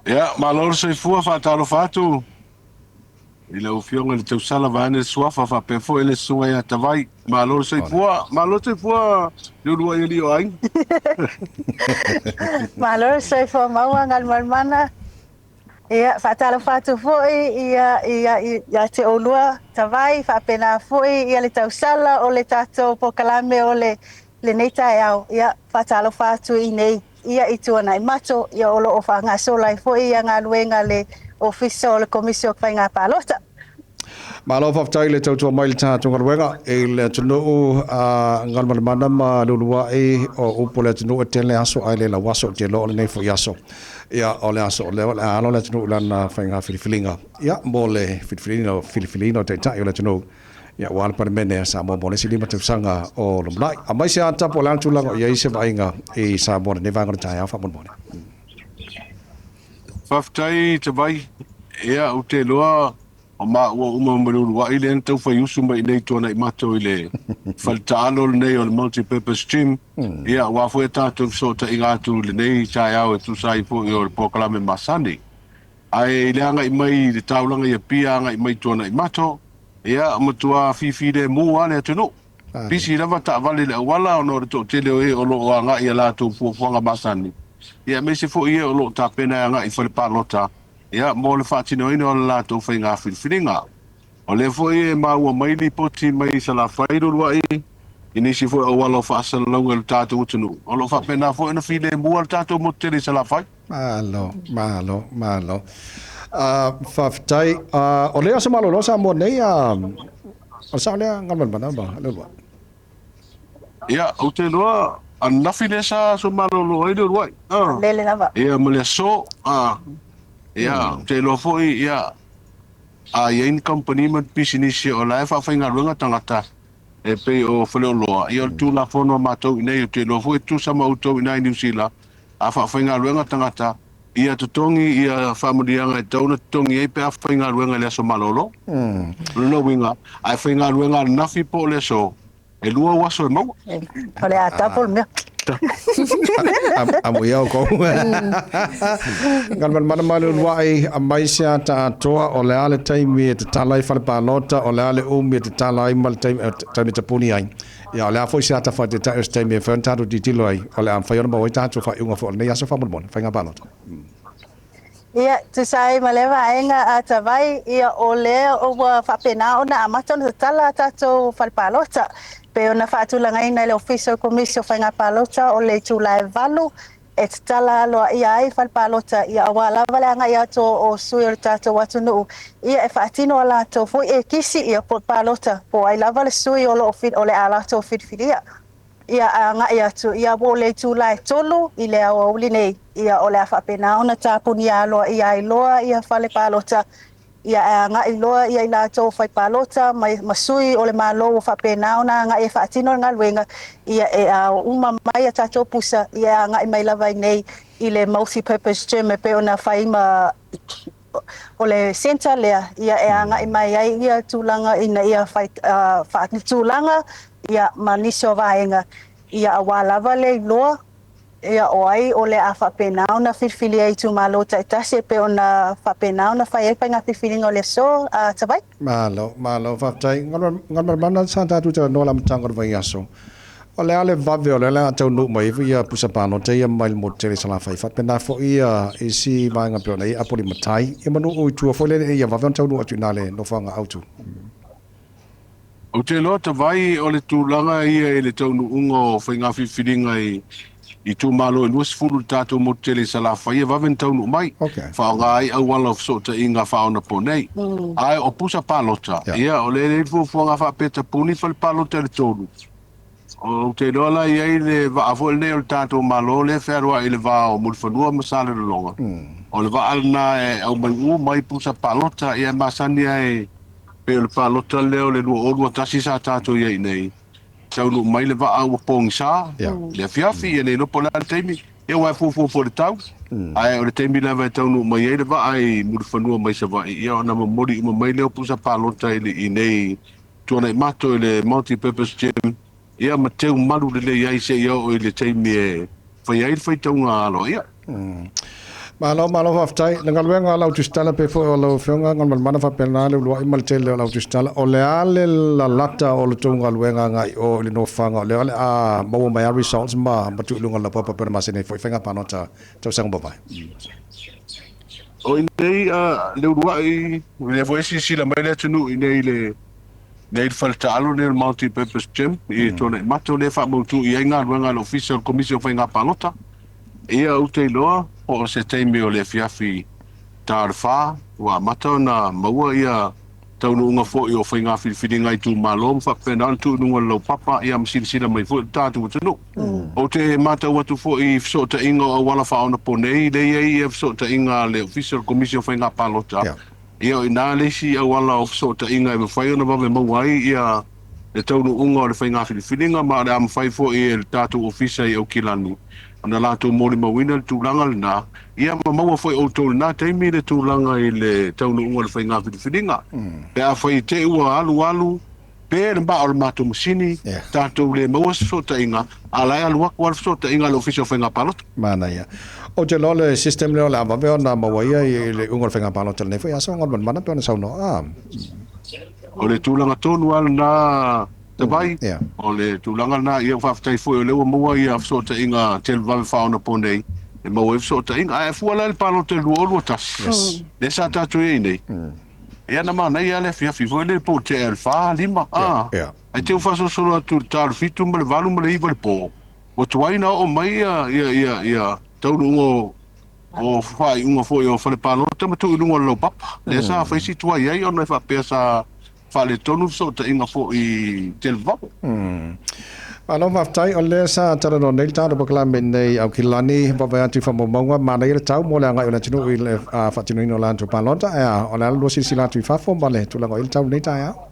Ia, malo le soifua, faatalofa atu i lau Afioga i le Tausala vaeane le Suafa faapea foi le Susuga ia Tavai. Malo le soifua, malo le soifua le uluai alii o aiga. Malo le soifua maua Galumalemana. Ia, faatalofa atu foi ia ia ia te oulua Tavai, faapena foi ia le tausala o le tatou polokalame o le lenei taeao. Ia, faatalofa atu i nei ia i Tuanaimato, ia o lo o faagasolo ai foi ia galuega a le Ofisa o le Komisi o Faiga Palota. Malo faafetai le tautua mai i le tatou galuega i le atunuu a Galumalemana ma Leuluai o upu o le atunuu e tele aso ae le lau aso ou te iloa o lenei foi aso. Ia o le aso o lea o le a alo le atunuu i lana faiga filifiliga ia mo le filifiliina filifiliina o Taitai o le atunuu ia aua le Palemene a Samoa mo le isi 5 tausaga o lumanai. Aemaise lava tapu o le a le tulaga o i ai se vaaiga i Samoa i lenei vaega o le taeao faamolemole. Faafetai Tavai. Ia, ou te iloa o maua uma ma Leuluai lea na tau fai usu mai i inei i Tuanaimato i le fale taalo lenei o le Multi-Purpose Gym. Ia, aua foi a tatou fesootaiga atu i lenei taeao e tusa ai foi o le polokalame masani. Ae i le agai mai i le taulaga i Apia agai mai i Tuanaimato, ia, matua fifilemu lava le atunuu. Pisi lava taavale i le auala ona o le toatele o e o lo o agai i a latou fuafuaga masani, ia aemaise foi e o lo o tapena e agai i fale palota ia mo le faatinoina o le latou faiga filifiliga. O lea foi e maua mai lipoti mai Salafai Leuluai i nisi foi auala o faasalalauga i lo tatou atunuu, o lo o faapena foi ona filemu le tatou motu tele i Salafai. Malo, malo, malo. Faafetai. O le aso malolo Samoa nei, o le sao lea Galumalemana ma Leuluai? Ia, ou te iloa ananafi lea sa aso malolo ai Leuluai. Lele lava. Ia, ma le aso. Ia, ou te iloa foi, ia, a i ai ni kamupani ma ni pisinisi o la e faafaigaluega tagata e pei o Faleoloa, ia o le Tulafono a matou i inei, ou te iloa foi e tutusa ma outou i ina i Niu Sila, a faafaigaluega tagata, ia totogi ia faamanuiaga e tatau ona totogi ai pe a faigaluega i le aso malolo. O lona uiga, a e faigaluega ananafi po o le aso, e 2 ou aso e maua. O le a tapo le mea. Amuia outou. Galumalemana ma Leuluai, aemaise a taatoa, o le a le taimi e tatala ai fale palota, o le a le umi e tatala ai ma le taimi e tapuni ai. Ia, o le a foi se ata faataitai o se taimi e mafai ona tatou tilotilo ai, o le a mafai ona maua ai tatou faaiuga foi o lenei aso faamolemole, faiga palota. Ia, tusa ai ma lea vaega a Tavai, ia o lea ua faapena ona amata ona tatala a tatou fale palota. Pei ona faatulagaina e le Ofisa o le Komisi o Faiga Palota o le itula e 8 e tatala aloaia ai fale palota, ia aua lava le agai atu o sui o le tatou atunuu, ia e faatino a latou foi e kisi ia po o palota po o ai lava le sui o lo o le a latou filifilia. Ia agai atu, ia ua o le itula e 3 i le aoauli nei, ia o le a faapena ona tapunia aloaia ai loa ia fale palota, ia e agai loa ia i latou fai palota ma sui o le Malo ua faapena ona agai e faatino le galuega, ia e ao uma mai a tatou pusa, ia e agai mai lava i nei i le multi-purpose gym e pei ona fai ma o le centre lea, ia e agai mai ai ia tulaga ina ia fai faatulaga ia ma nisi o vaega, ia aua lava le iloa ia o ai o le a faapena ona filifilia i itumalo taitasi e pei ona faapena ona fai ai faiga filifiliga o le aso a Tavai. Malo, malo, faafetai. Galumalemana sa tatou talanoa i le amataga o le vaiaso. O le a le vave o lea o le a taunuu mai ai ia pusa palota ia mai le motu tele i Salafai. Faapena foi ia isi vaega pei ona i ai Apolimatai, ia ma nuu i tua foi lele ia vave ona taunuu atu i ina le nofoaga autu. Ou te iloa Tavai o le tulaga ia i le taunuuga o faiga filifiliga i itumalo e 20 i le tatou motu tele i Salafai e vave ona taunuu mai, faaaoga ai auala o fesootaiga faaonaponei. Ae o pusa palota, ia o lea e i ai le fuafuaga faapea tapuni fale palota i le 3. Ou te iloa la e i ai le vaa foi lenei o le tatou Malo lea e fealuai i le va o Mulifanua ma Salelologa. O le vaa lena e aumai uma ai pusa palota, ia e masani lava e pei o le palota lea o le 2021 sa tatou i ai nei, taunuu mai le vaa ua pogisa le afiafi, ia le iloa po o le a le taimi, ia aua e fuafua foi i le tau, ae o le taimi lava e taunuu mai ai le vaa i Mulifanua mai Savaii, ia ona momoli uma mai lea o pusa palota i nei Tuanaimato i le Multi-Purpose Gym, ia ma teu malu lelei ai seia oo i le taimi e fai ai le faitauga aloaia. Malo, malo faafetai. Le galuega a lau tusitala pe foi o lau Afioga Galumalemana faapena le uluai ma le tele o lau tusitala. O le a le lalata o le tou galuega agai i o i le nofoaga o lea o le a maua mai a results ma ma tuu i luga o le laupapa pei ona masani ai foi faiga palota tausaga ua mavae. O i nei le uluai, lea foi e silasila mai le atunuu i nei i le nei i le fale taalo lenei o le Multi Purpose Gym i Tuanaimato lea e faamautu i ai galuega a le Ofisa o le Komisi o Faiga Palota. Ia ou te iloa po o se taimi o le afiafi ta o le fa ua amata ona maua ia taunuuga foi o faiga filifiliga itumalo ma faapena ona tuu i luga o le laupapa ia ma silasila mai foi le tatou atunuu. Ou te matau atu foi i fesootaiga o auala faaonaponei lea e i ai ia fesootaiga a le Ofisa o le Komisi o Faiga Palota Ia o i ina le isi auala o fesootaiga e mafai ona vave maua ai ia le taunuuga o le faiga filifiliga ma o le a mafai foi e le tatou Ofisa i Aukilani ona latou molimauina le tulaga lena, ia ma maua foi outou i lena taimi le tulaga i le taunuuga o le faiga filifiliga. Pe afai te i ua alu alu pe le maa o le matou masini, tatou le maua se fesootaiga, a o la e alu atu lava le fesootaiga a le Ofisa o Faiga Palota. Manaia. Ou te iloa o le system lea o le a vave ona maua ia i le iuga o le faiga palota i lenei foi aso, Galumalemana pei ona saunoa. O le tulaga tonu lava lena Tavai, o le tulaga lena, ia faafetai foi o lea ua maua ia fesootaiga televave faaonaponei e maua ai fesootaiga. Ae fua la i le palota i le 2021, lea sa tatou i ai nei, Ia na manaia lava le afiafi foi lele po o tea i le fa, lima, a. Ae te i ua faasolosolo atu i le ta o le fitu ma le valu ma le iva i le po, ua tuai ona oo mai ia, ia, ia, ia taunuuga o, o faaiuga foi o fale palota ma tuu i luga o le laupapa. Lea sa fai si tuai ai ona e faapea sa faaletonu fesootaiga foi televave. Malo faafetai, o lea sa talanoa nei le tatou polokalame nei Aukilani, vaavaai atu i faamaumauga, manaia le tau mo le agai o le atunuu i le faatinoina o latou palota, ae a, o le a le lua silasila atu i fafo ma le tulaga o i ai le tau i lenei taeao?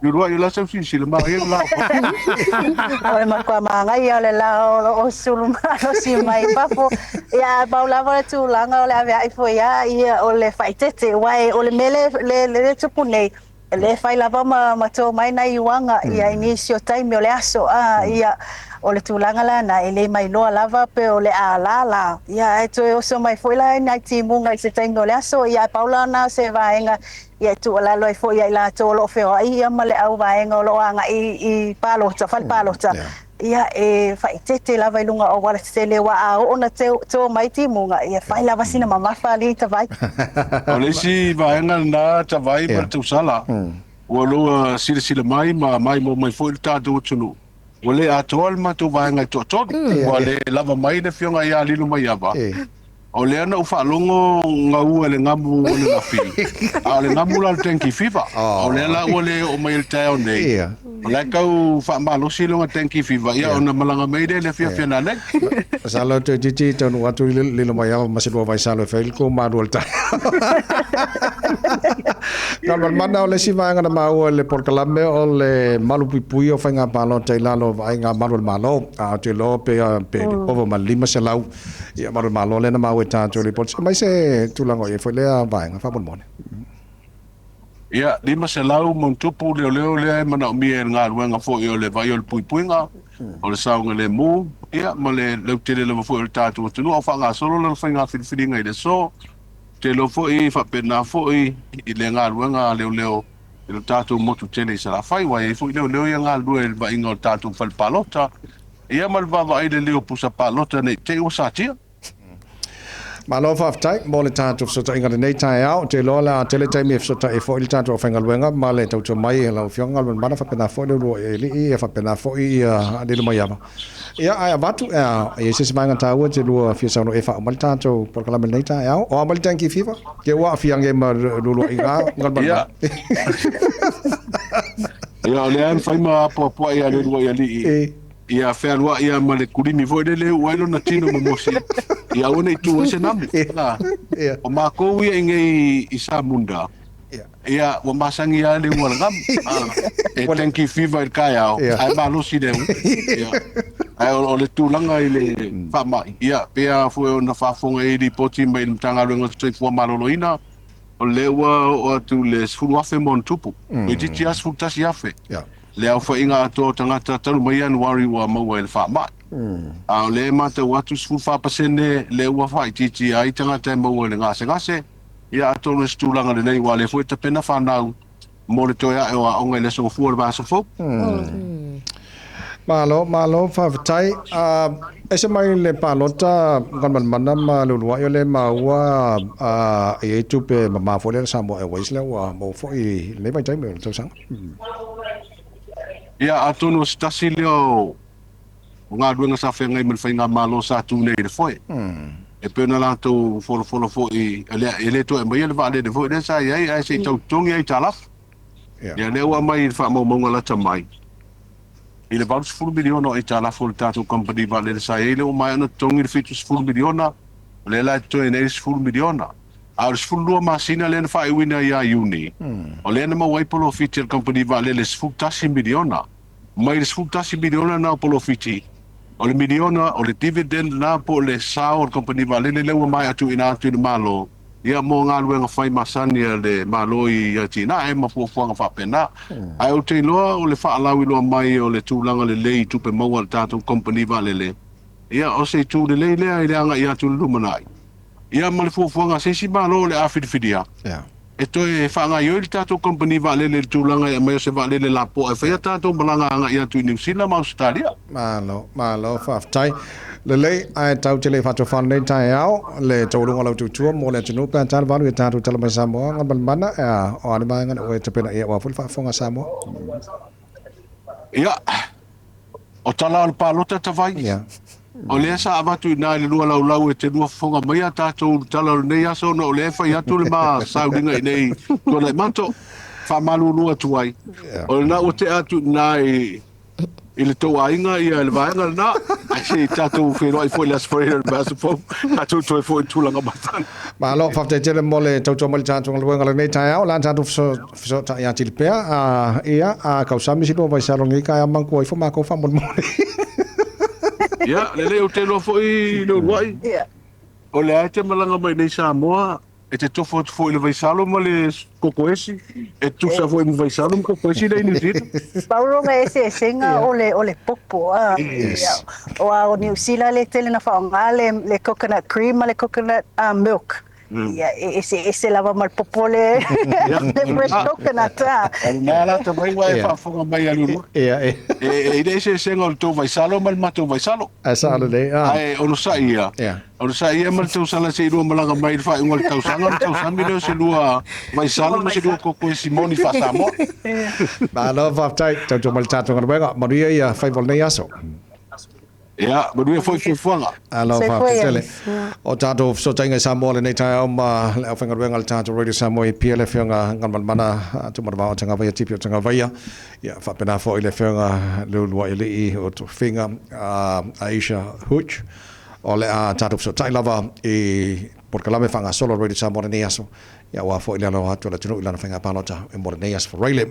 Uluai o le a sau silasila manaia le la o fafo. O le matua manaia o le la o lo o sulu malosi mai fafo. Ia, ae pau lava le tulaga o le avea'i foi lava ia o le faaeteete, aua o le mea lea e tupu nei, E le fai lava ma ma to mai nai uaga ia i nisi o taimi o le aso a ia o le tulaga la na e le mailoa lava pe o le a lala ia ae toe oso mai foi la nai timuga i se taimi o le aso ia ae pau la na o se vaega ia e tuualalo ai foi ia i latou o lo o feoai ia ma le au vaega o lo o agai i palota fale palota Ia, e faaeteete lava i luga o auala tetele, aua a oo ona to mai timuga, ia fai lava sina mamafa alii Tavai. O le isi vaega lena Tavai ma le tausala, ua lua silasila mai ma maimoa mai foi le tatou atunuu, ua le atoa le matou vaega e toatolu, ua le lava mai le afioga ia Lilomaiava, O lea na ou faalogo gaua i le gamu ananafi, a o le gamu la o le dengue fever. O lea la ua le oo mai i le taeao nei, o la e tau faamalosi lona dengue fever, ia ona malaga mai lea i le afiafi ananei. Masalo toeitiiti taunuu atu Lilomaiava ma se lua vaisalo e fai ai le tou malu o le taeao. Galumalemana, o le isi vaega na maua i le polokalame o le malupuipuia o faiga palota i lalo o vaaiga a malu o le Malo. A ou te iloa pe ova ma le 500 Ia malu malo lea na maua i tatou lipoti. Aumai se tulaga o i ai foi lea vaega faamolemole. Ia, 500 ma ona tupu leoleo lea e manaomia i le galuega foi o le vaai o le puipuiga, o le saogalemu, ia, ma le lautele lava foi o le tatou atunuu a o faagasolo lana faiga filifiliga i le aso. Ou te iloa foi e faapena foi i le galuega a leoleo i le tatou motu tele i Salafai, aua e i ai foi leoleo ia e galulue i le vaaiga o le tatou fale palota. Ia ma le vaavaai lelei o pusa palota ne i te i ua satia. Malo faafetai mo le tatou fesootaiga i lenei taeao. Ou te iloa o le a tele taimi e fesootai ai foi le tatou aufaigaluega ma le tautua mai a lau Afioga Galumalemana, faapena foi le uluai alii, ia faapena foi ia Lilomaiava. Ia, ae avatu, e i ai se isi vaega taua e te lua fia saunoa e faauma ai le tatou polokalame i lenei taeao. O a mai le dengue fever? Ke ua aafiaga ai ma lualuaiga Galumalemana? Ia, o lea e fai ma apoapoai a le uluai alii, ia fealuai lava ma le kulimi foi lele e uu ai lona tino momosi, ia aua ne i tu ai se namu. O makou ia i nei i Samunda, ia, ua masani lava le ua o le gamu. E dengue fever i le taeao, ae malosi le ua. Ia, ae o le tulaga i le faamai, ia, pei lava foi ona faafofoga i lipoti mai le Matagaluega o le Soifua Maloloina, O lea ua oo atu i le 10,000 ma ona tupu, toeitiiti lava 11,000 le aofaiga atoa o tagata talu mai Ianuari ua maua i le faamai. A o lea e matau atu 14% lea ua faaitiitia ai tagata e maua i le gasegase, ia atonu o se tulaga lelei aua o lea foi e tapena fanau mo le toe ae o aoga i le Aso Gafua o le vaiaso fou. Malo, malo faafetai. Ese mai le palota Galumalemana ma le uluai o lea e maua e i ai tupe mama foi lea a le Samoa Airways lea ua maua foi i lenei vaitaimi o le tausaga. Ia, atonu o se tasi lea o galuega sa feagai ma le faigamalo sa tu nei i le foe. E pei ona latou folafola foi, e le toe aumaia le vaalele foi lea sa i ai, ae se i tau totogi aitalafu. Ia, lea ua aumai i le faamaumauga lata mai i le $80 miliona o aitalafu a le tatou kamupani vaalele sa i ai, lea ua maea ona totogi le $70 miliona, o lea la e totoe nei le $10 miliona. A o le 12 masina lea na faaiuina ia Iuni, o lea na maua ai polofiti a le kamupani vaalele e $11 miliona. Mai le $11 miliona lena o polofiti, o le miliona o le dividend lena po o le sao o le kamupani vaalele lea ua maea tuuina atu i le Malo, ia mo galuega fai masani a le Malo i atinae ma fuafuaga faapena. Ae ou te iloa o le faalauiloa mai o le tulaga lelei i tupe maua a le tatou kamupani vaalele, ia o se itu lelei lea i le agai atu i le lumanai. Ia ma le fuafuaga a se isi Malo o le a filifilia, e toe faagaoioi le tatou kamupani vaalele i le tulaga e aumai o se vaalele lapoa e faia tatou malaga agai atu i Niu Sila ma Ausetalia. Malo, malo, faafetai. Lelei, ae tatou te le i faatofa lenei taeao, le taualuga o lau tautua mo le atunuu pe a ta le valu i a tatou tala mai Samoa, Galumalemana, o a ni vaega na ua e tapena i ai aua foi le faafofoga a Samoa? Ia, o tala o le palota tavai. Yeah. O lea sa avatu i ina i le lua laulau e te lua fofoga mai a tatou tala o lenei aso ona o lea e fai atu le ma sauliga i nei Tuanaimato. Faamalulu atu ai. O lena ua tea atu i ina i i le tou aiga ia le vaega lena. Ae se i tatou feiloai foi i le Aso Faraile o le vaiaso fou, tatou toe foi i tulaga masani. Malo, faafetai tele mo le tautua mai i le tatou galuega i lenei taeao. O le a tatou fesootai atili pea. Ia, a kausami si lua vaisalo i lenei taeao, manatua ifo matou faamolemole. Ia, lelei, ou te iloa foi le uluai, o lea e te malaga mai nei i Samoa, e te tofu atu foi i le vaisalo ma le kokoesi, e tutusa foi ma vaisalo ma kokoesi lea i Niu Sila. Pau lona eseesega o le o le popo a. Yes. Aua o Niu Sila lea e tele na faaaoga le le coconut cream ma le coconut milk. Ia e eseese lava ma le popo le le fresh coconut a. O lena la tamai ua e faafofoga mai a Leuluai. Ia e. E i ai le eseesega o le tou vaisalo ma le matou vaisalo. Ae sao lelei. Ae onosai ia. O le sa ia ma le tausala se i lua malaga mai i le faaiuga o le tausaga ona tausami lea o se lua vaisalo ma se lua koko esi moni faa-Samoa. Malo faafetai, tautua mai le tatou galuega. Manuia ia faiva o lenei aso. Ia, manuia foi fuafuaga. Alo faafetai tele. O tatou fesootaiga i Samoa lenei taeao ma le aufaigaluega a le tatou Radio Samoa i Apia, le Afioga Galumalemana Tumanavao Tagavaia Tipi o Tagavaia, ia faapena foi le Afioga Leuluaialii o Tofiga Aisha Hutch. O le a tatou fesootai lava i polokalame faagasolo a Radio Samoa lenei aso, ia aua foi le aloha atu o le atunuu i lana faiga palota mo lenei Aso Faraile.